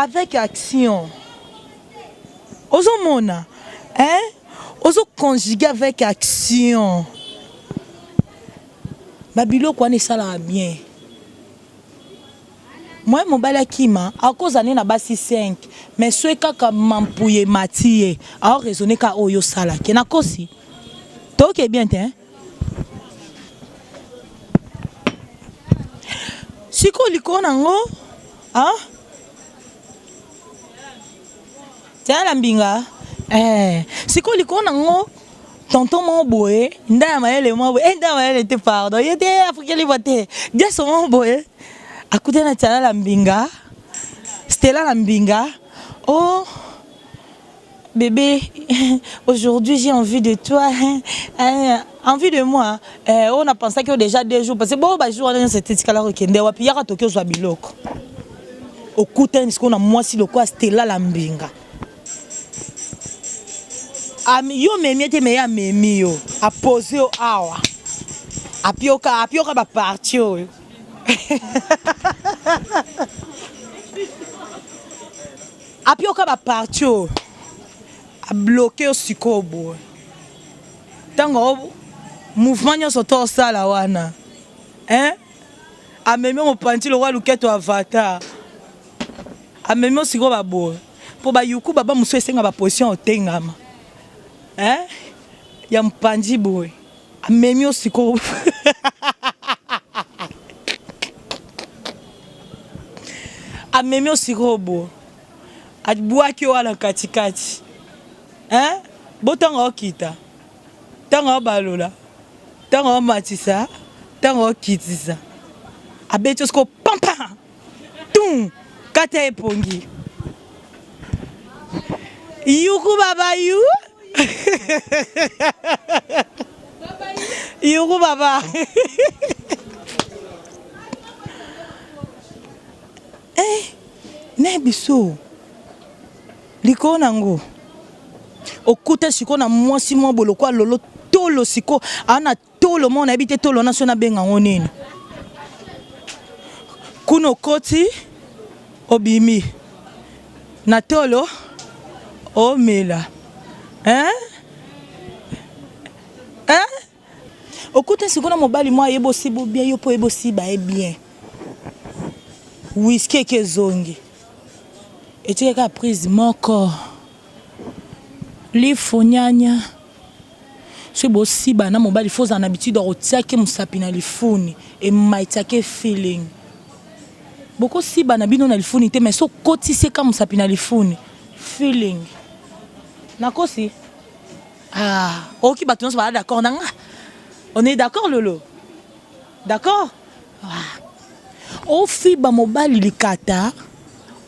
Avec action. Ozo mona hein? Ozo conjuguer avec action. Ba biloko wana esalaka bien. Moyen mobali akima akozala ne na basi 5 mais soki kaka mampuya emati ye ao raisonner kaka oyo osalaki. Nakosi? Toke bien te hein? Sikoyo likolo na ngo ah? Tiala mbinga eh. Sikoyo likolo na ngo tonton moko boye nda ya mayele moko boye eh, nda ya mayele te pardon ye te africain libre te diaso moko boye akutani na tiala la mbinga Stella la mbinga oh Bebe, aujourd'hui j'ai envie de toi, hein, hein, envie de moi. Eh, on a pensé que déjà deux jours, parce que bon, ba jour wana c'était tikala kokende wapi yaka toki ozwa biloko. Okutani sikoyo na mwasi lokola Stella la mbinga. Ami, yo memi te me ya memi yo. Apose yo awa. Apioka, apioka ba partie oyo. Apioka ba partie oyo a bloque yo sikoyo boye tango mouvement nyonso to osala wana hein amemi yo mopanzi lokola luketo avatar amemi yo sikoyo ba boye po ba yuku baba mosusu esenga ba position otengama hein ya mopanzi boye amemi yo sikoyo amemi yo sikoyo boye abwaki yo wana katikati hein botanga okita ntango obalola ntango omatisa ntango okitisa abeti yo sikoyo pampa tum kata epongi yuku baba yu yuku baba eh, na biso likolo na yango okuta sikoyo na mwasi mwa bolokwa lolo tolo sikoyo ana Tolo moko nayebi te tolo wana soki nabenga yango nini. Kuna okoti obimi na tolo omela hein? Hein? Okuta sikoyo na mobali mwa ayeba osiba bien yo mpo oyeba osiba ye bien whisky eke ezongi etikaki kaka prise moko lifunyanya Soki bosiba na mobali faut ozala na habitude ya kotiake musapi na lifuni emaitiake feeling. Boko siba na bino na lifuni te mais soki okotisi ye ka musapi na lifuni feeling. Nakosi? Ah oyoki batu nionso baza d'accord na nga? On est d'accord Lolo? D'accord? Ah. Ofiba mobali likata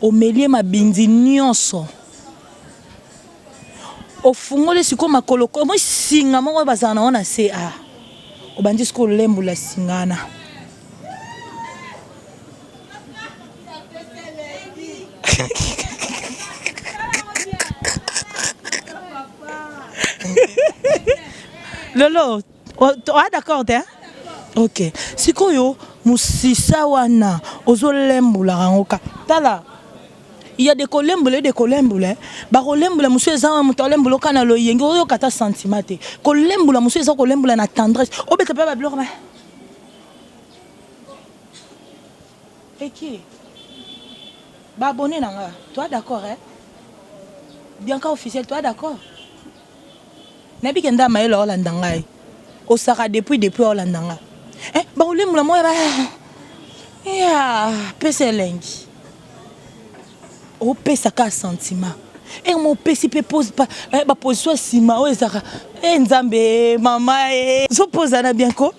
omeli ye mabindi nionso. Ofungoli sikoyo makolo omoni singa moko bazala na yango na se ah obandi sikoyo olembola singa wana. Lolo oa d'accord te? Ok sikoyo musisa wana ozolembolaka yango kaka tala Il ya de kolembola et de kolembola eh. Bakolembola mosusu eza wana moto alembola oka na loyenge oyoka ata sentiment te. Kolembola mosusu eza kolembola na tendresse. Obeta pe ba biloko ba Eki ba abonné na nga toi d'accord eh? Bianca officiel toi d'accord? Nayebi ke nda mayele olanda ngai. Osaka depuis depuis olanda nga. Eh ba olemula moya ba ya pesa elengi. Opesa ka sentiment. Eh mo pesi pe pose pa eh, ba position sima oyo ezaka eh nzambe mama eh zo poza na bien ko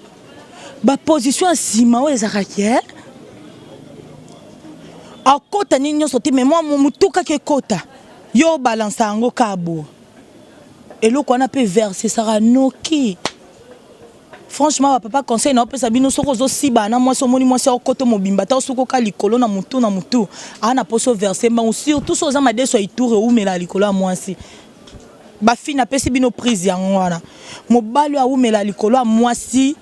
ba position ya sima oyo ezaka ke akota nini nyonso te mais mwa motuka ke kota yo balansa yango ka boye Eloko wana pe versesaka noki. Franchement ba papa conseil na opesa bino soki ozo siba na mwasi omoni mwasi akoto mobimba ta soki oka likolo na mutu na mutu aa na poso verse mbangu surtout soki oza madesu ya ituri owumela likolo ya mwasi ba fille napesi bino prise yango wana mobali oyo awumela likolo ya mwasi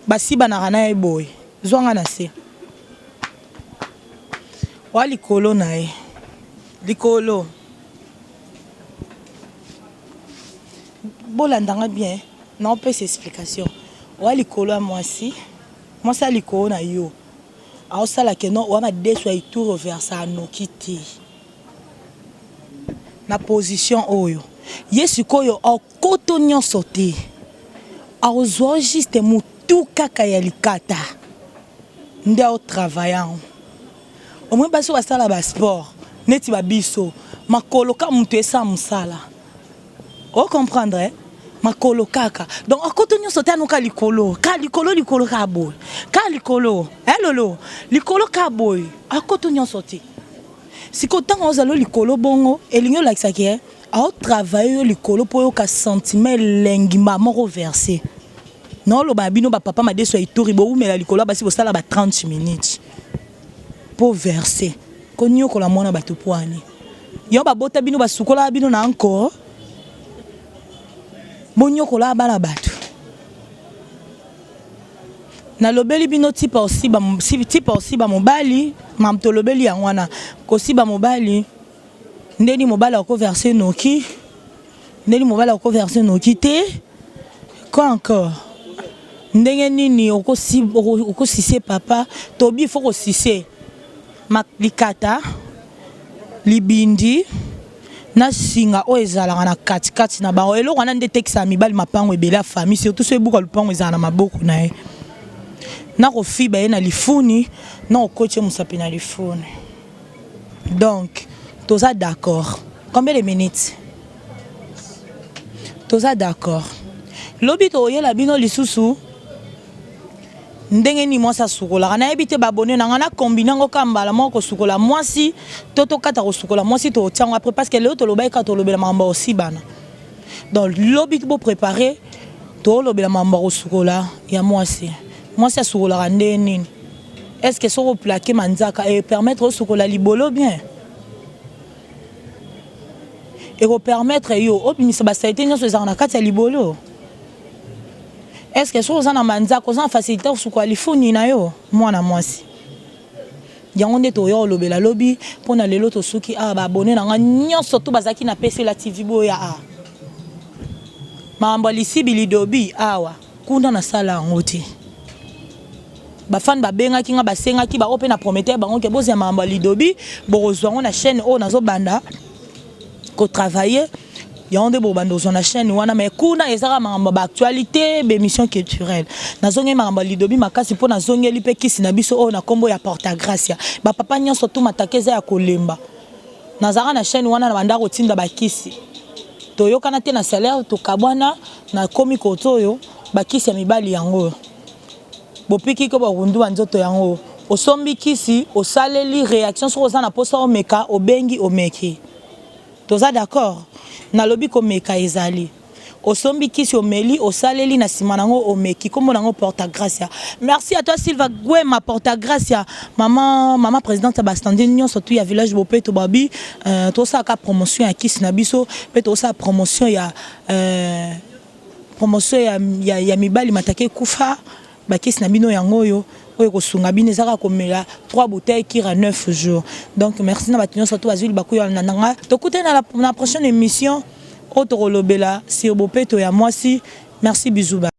basibanaka na ye boye zwa nga na se wa likolo na ye. Likolo. Bolanda nga bien, naopesa explication. Oa likolo ya mwasi, mwasi ya likolo na yo. Aosala que non oa madesu ya ituri oversa noki te. Na position oyo. Ye sikoyo okoto nyonso te. Akozwa juste mutu kaka ya likata. Nde aotravaille yango. Omoni basi oyo basala ba sport neti ba biso makolo kaka mutu esala musala o comprendre eh? Makolo kaka donc akoto nyonso te anoka likolo ka likolo likolo kaka boye ka likolo eh lolo likolo kaka boye akoto nyonso te. Sikoyo ntango ozala likolo bongo elingi olakisa ke aotravaille yo likolo mpo oyoka sentiment elengi mbala moko verse. Naoloba na bino ba papa madesu ya Ituri bowumela likolo ya basi bosala ba 30 minutes po verse koniokola mwana bato pwani yo babota bino basukola bino na encore boniokola bana bato. Nalobeli bino tipa osiba tipa osiba mobali mam tolobeli yango wana kosiba mobali ndeni mobali ako verse noki ndeni mobali ako verse noki te quoi encore ndenge nini okosise papa tobi faut kosise likata libindi na singa oyo ezalaka na katikati na bango. Eloko wana nde etekisaka mibali mapango ebele ya famille, surtout soki ebuka lupango ezala na maboko na ye. Na kofiba ye na lifuni, na kokoti ye mosapi na lifuni. Donc toza d'accord. Combien de minutes? Toza d'accord. Lobi tokoyela bino lisusu ndenge nini mwasi asukolaka. Nayebi te ba abonné na nga na combine yango kaka mbala moko kosukola mwasi to tokata kosukola mwasi tokotia yango après parce que lelo tolobaki kaka tolobela makambo ya kosibana. Donc lobi bo préparer tolobela makambo ya kosukola ya mwasi. Mwasi asukolaka ndenge nini? Est-ce que soki oplake manzaka e permettre osukola libolo bien? Eko permettre yo obimisa ba salite nyonso ezalaka na kati ya libolo? Est-ce que soki oza na manzaka oza na facilité kosukola lifuni na yo mwana mwasi? Yango nde toya kolobela lobi mpona lelo tosuki awa. Ba abonné na nga nyonso to bazalaki na Pesela TV boya awa. Makambo ya lisibi lidobi awa kuna nasala yango te. Bafani babengaki nga basengaki baoyo mpe na prometteur bango ke bozela makambo ya lidobi bokozwa yango na chaîne oyo nazobanda kotravailler yango nde bobanda kozwa na chaîne wana. Mais kuna ezaka makambo ya baactualité, baémission culturelle. Nazongeli makambo ya lidobi makasi mpo nazongeli mpe kisi na biso oyo na nkombo ya Porta Gracia. Bapapa nyonso tu mataka eza ya kolemba. Nazalaka na chaîne wana na banda kotinda bakisi, toyokana te na salaire, tokabwana. Nakomi koto oyo bakisi ya mibali yango oyo bopiki ko bakundu nzoto yango. Osombi kisi, osaleli réaction, soki oza na mposa omeka, obengi omeki. Toza d'accord? Nalobi komeka ezali osombi kisi, omeli, osaleli na nsima nango omeki. Kombo nango Porta Gracia. Merci à toi Silva Gwema. Porta Gracia, mama mama présidente ya bastandi nyonso tu ya village Bopeto. Babi tosalaka promotion ya kisi na biso mpe tosala promotion ya promotion ya mibali mataka ekufa. Bakisi na bino yango oyo oyo ekosunga bino eza kaka komela 3 bouteilles kira 9 jours. Donc merci na bato nyonso to bazwi libaku ya na nga. Tokutani na prochaine émission oyo tokolobela sur bopeto ya mwasi. Merci, bisous, bye.